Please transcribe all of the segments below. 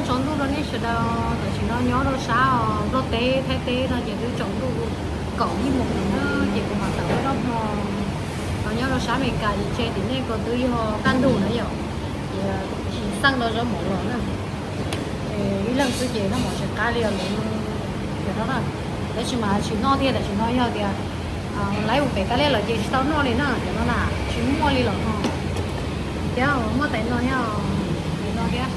Tsaus ntuj rau nej sawv daws, tam sim no nyob rau sab Nplog teb Thaib teb no ces twb tsaus ntuj kaum ib moos lawm na, ces kuv mam tawm ob zaub hmo. Ho nyob rau sab Amelikas ces tseg tim nej ko twb yog kaj ntug na yom, ces kuv sim xaj tau zaub mov los na. Ib leeg xwb ces noj mov tsis qab li os, lawv cov no na. Tab sis mas tsis noj thiab, tam sim no yog tias lawv mus pem Thaib lawm ces tsis tau noj li na, cov no na tsis muaj li lawm no. Thiab muaj tais no thiab, tais no thiab.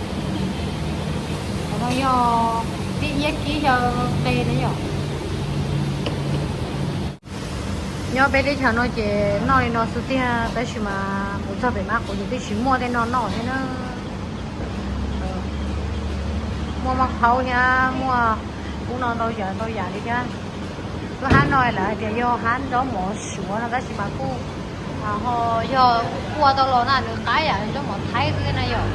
Qhov no yog tib iab kib xyaw qe na yom. Nyob peb teb chaws no ces noj li no xwb tiag, tab sis mas kuv txog pem Mab Quav ces twb tsis muaj tej no noj thiab na. Muaj maj qhaub thiab muaj ub no ntau yam ntau yam li thiab. Lub hab no lawv hais tias yog hab zaub mov Suav no, tab sis mas kuj ho yog kuj ua tau los na, nws qab yam zaub mov Thaib xwb na yom.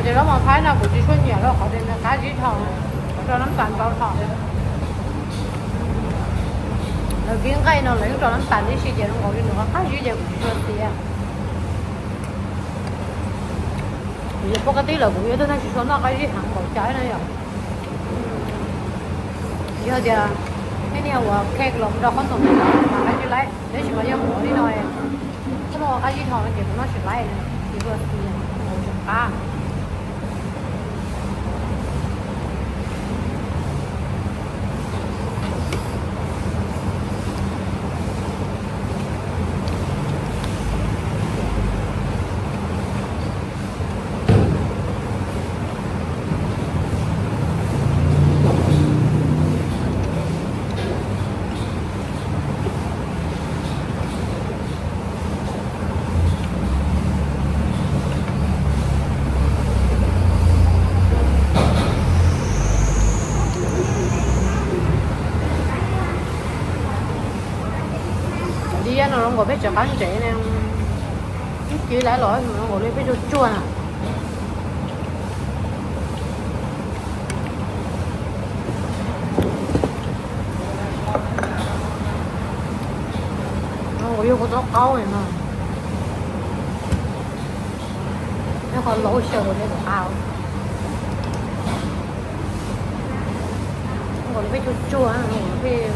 Ces zaub mov Thaib no kuv tsis tshua nyiam rau qhov tias nws qab zib dhau, rau nab tas ntau dhau. Lawv kib nqaij no lawv yeej rau nab tas tib si ces zoo nkaus li nws qab zib ces kuv tsis tshua tiav. Kuv yog poj kab tib lawm kuv yog tug neeg tsis tshua noj qab zib heev npaum cas na yom. Yog tias nej niag uas cake los rau qhob noom mas qab zib laib, tab sis mas yog mov li no, koj noj qab zib dhau no ces kuv noj tsis laib, tsis tshua tiav, tsis qab. Cov dib no zoo nkaus peb tsev qab ntsev ne, ib ci lawv los zoo nkaus li peb tsuag tsuag na. Zoo nkaus yog kua txob qaub no. Nyob qhov laus xyaw rau ne, zoo nkaus li peb tsuag tsuag, zoo nkaus li peb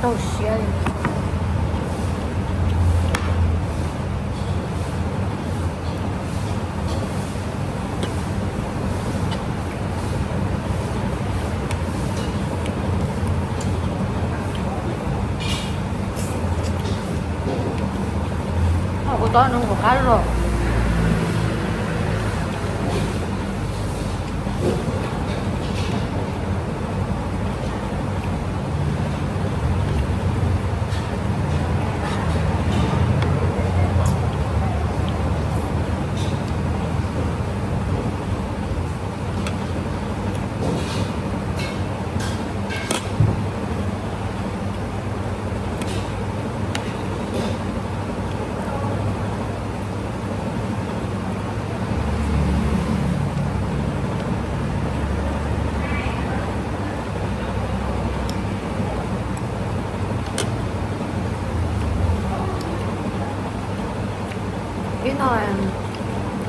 raug siav li. Kuv tau nws nkaus qab los. Ib no,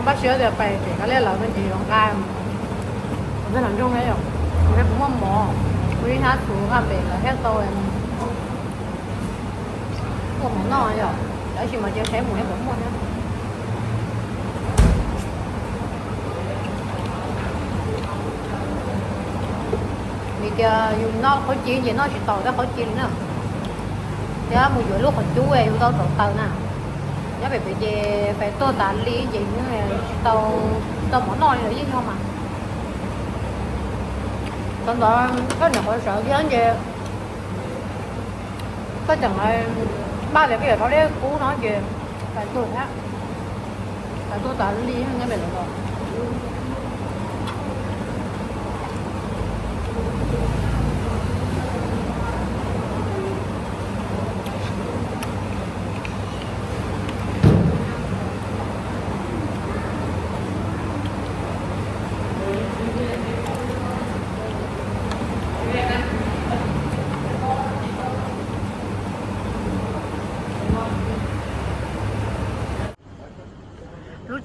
pab siab tias pais pem Kab Liab lawv no ces yuav nqa, kuv pheej hnav nroog thiab yom, kuv thiab kuv muaj mov, kuv ib hnab txhuv nqa pem lawv thiaj tau ua mov noj yom, tab sis mas cia saib mus thiab puas muaj thiab. Vim tias yus noj qhaub ci ces noj tsis tau tej qhaub ci li na. Thiab mus yuav lub qhov cub yus tau rauv taws na. Nyob pem pem ces fais tuag tas li ces yus tsis tau, tsis tau mov noj li lawm yeej yog mas. Thaum ntawd koj niam qhuav sawv thiab ces koj tseem npaj tias koj yuav rau dej kub no ces fais tuag thiab. Fais tuag tas li nyob pem lawv los.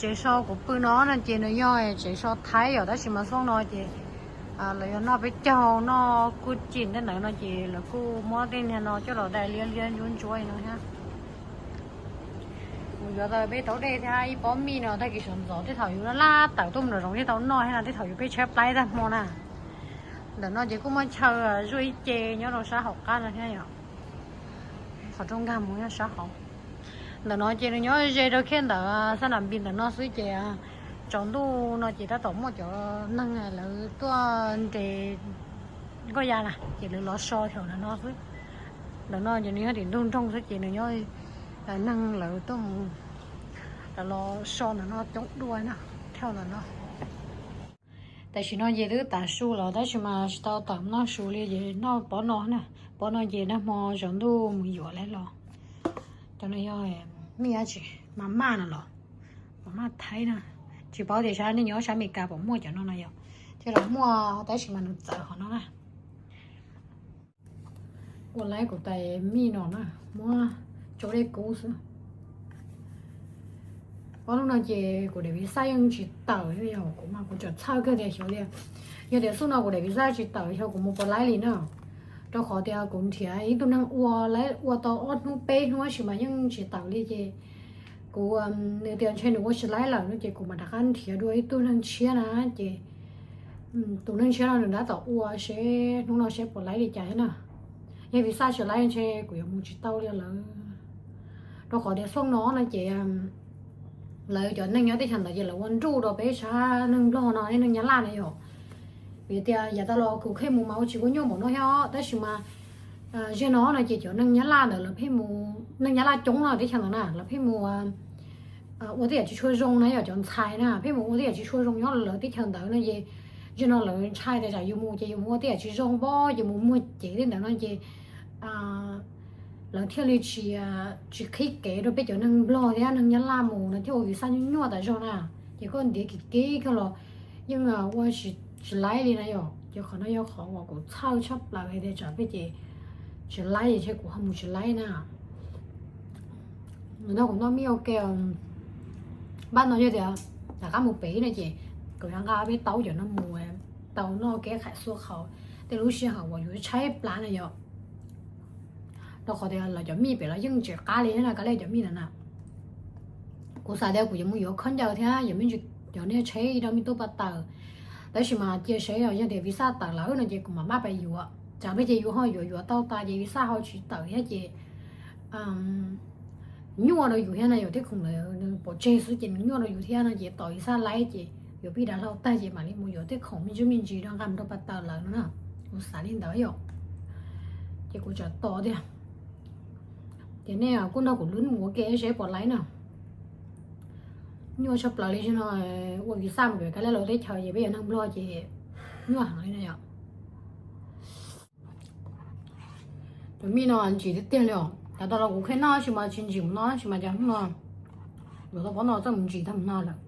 Tsev so kuv pw no no ces nws yog tsev so Thaib yom, tab sis mas xyoo no ces lawv yog noj peb caug, noj kuj cim tej ntawd no ces lawv kuj muab tej niag no coj los dai liab liab ntsuab ntsuab no thiab. Kuv yuav tau peb taub dej thiab ib pob mij no tag kis sawv ntxov tej thaum yus laj tawm tuaj mus nram zoov thiaj tau noj thiab no, tej thaum yus peb tshaib plaib tag hmo na. Ntawm no ces kuj muaj chaw zuaj ib ce nyob rau sab hauv qab no thiab yom. Qhov rooj nkag mus nyob sab hauv. Ntawm no ces nws nyob ze rau kiag ntawm xab nam npis ntawm no xwb ces tsaus ntuj no ces tab tom muaj cov neeg lawv tuaj nres nkoj ya na ces lawv los so thaum ntawm no xwb. Ntawm no ces nws yog tim ntug nroog xwb ces nws nyob neeg lawv tuaj mus los so ntawm no coob dua na, thaum ntawm no. Tam sim no ces twb tav su los tab sis mas tsis tau tawm noj su li ces noj pob no na. Pob no ces nag hmo tsaus ntuj mus yuav lawm los. Cov no yog mij dab tsi, mas maj no los, mas maj Thaib na. Tsis paub tias sab nej nyob sab Amelikas puas muaj cov no no yom. Thiab los muaj tab sis mas nws txawv qhov no na. Ua laib kuv tais mij no na, muab tsau dej kub xwb. Ob hnub no ces kuv daim visa yeej tsis tawm li os, kuv mas kuv tseem txhawj kawg tias xyov tias, yog tias xub no kuv daim visa tsis tawm xyov kuv mus puas laib li na. Rau qhov tias kuv nrhiav ib tug neeg ua laib ua tau ob hnub peb hnub tab sis mas yeej tsis tawm li ces kuv, nws tias ntshe nws ua tsis laib lawm no ces kuv mam rov qab nrhiav dua ib tug neeg tshiab na ces tus neeg tshiab no nws tab tom ua seb hnub no seb puas laib li cas thiab na. Yog visa tsis laib ntshe kuv yuav mus tsis tau li lawm. Rau qhov tias xyoo no no ces lawv cov neeg nyob teb chaws ntawd ces lawv ua nruj rau peb sab neeg Nplog no thiab neeg Nyab Laj na yom. Vim tias yav tas los kuv pheej mus mas ua tsis ua nyuaj npaum no thiab os, tab sis mas zaum no no ces cov neeg Nyab Laj ntawd lawv pheej mus, neeg Nyab Laj coob no teb chaws ntawd na lawv pheej mus ua tej yam tsis tshua zoo na yom, cov ntxhais na pheej mus ua tej yam tsis tshua zoo nyob lawv teb chaws ntawd no ces zaum no lawv ntshai tias tsam yus mus ces yus mus ua tej yam tsis zoo pob ces mus muag cev tej ntawd no ces lawv thiaj li tsis, tsis qhib kev rau peb cov neeg Nplog thiab neeg Nyab Laj mus no thiaj ua visa nyuaj nyuaj tas zog na. Ces koj ntiav kim kev kawg los yeej ua tsis laib li na yom. Ces qhov no yog qhov uas kuv txhawj tshaj plaws hais tias tsam peb ces tsis laib ces ntshe kuv ho mus tsis laib na. Nws nrog kuv noj mij ua ke, npaj no yog tias rov qab mus pem no ces kuv yuav nqa peb taub cov no mus tau noj kev qhaim xuab qhaus tej lub sij hawm uas yuav tshaib plab na yom. Rau qhov tias lawv cov mij pem los yeej tsis qab li na, kav liam cov mij ntawd na. Kuv xav tias kuv yuav mus yuav khaub ncaws thiab yuav me ntsis cov niag tsheb ib rau me tub pa taws, tab sis mas cia seb yog tias visa tawm lawm no ces kuv mam maj pais yuav, tsam peb ces yus ho yuav yuav tau tas ces visa ho tsis tawm thiab ces nyuaj rau yus thiab na yom, tej khoom lawv pov tseg xwb ces nws nyuaj rau yus thiab no ces tos visa laib ces yuav pib dav hlau tag ces mam li mus yuav tej khoom me ntsis me ntsis rau nqa mus rau pa taws lawm no na. Kuv xav li ntawd yom. Ces kuv tseem tos tiag. Ces nej kuj nrog kuv lub mus ua ke seb puas laib na. Nyuaj tshaj plaws li no, ua visa mus pem kav liam lawv teb chaws ces peb yog neeg Nplog ces nyuaj heev li na yom. Cov mij no ntsim tiag tiag li os, yav tas los kuv kheev noj tab sis mas tsis ntsim mus no tab sis mas cas hnub no yuav tau pob no txawj mus ntsim tag mus no lawm.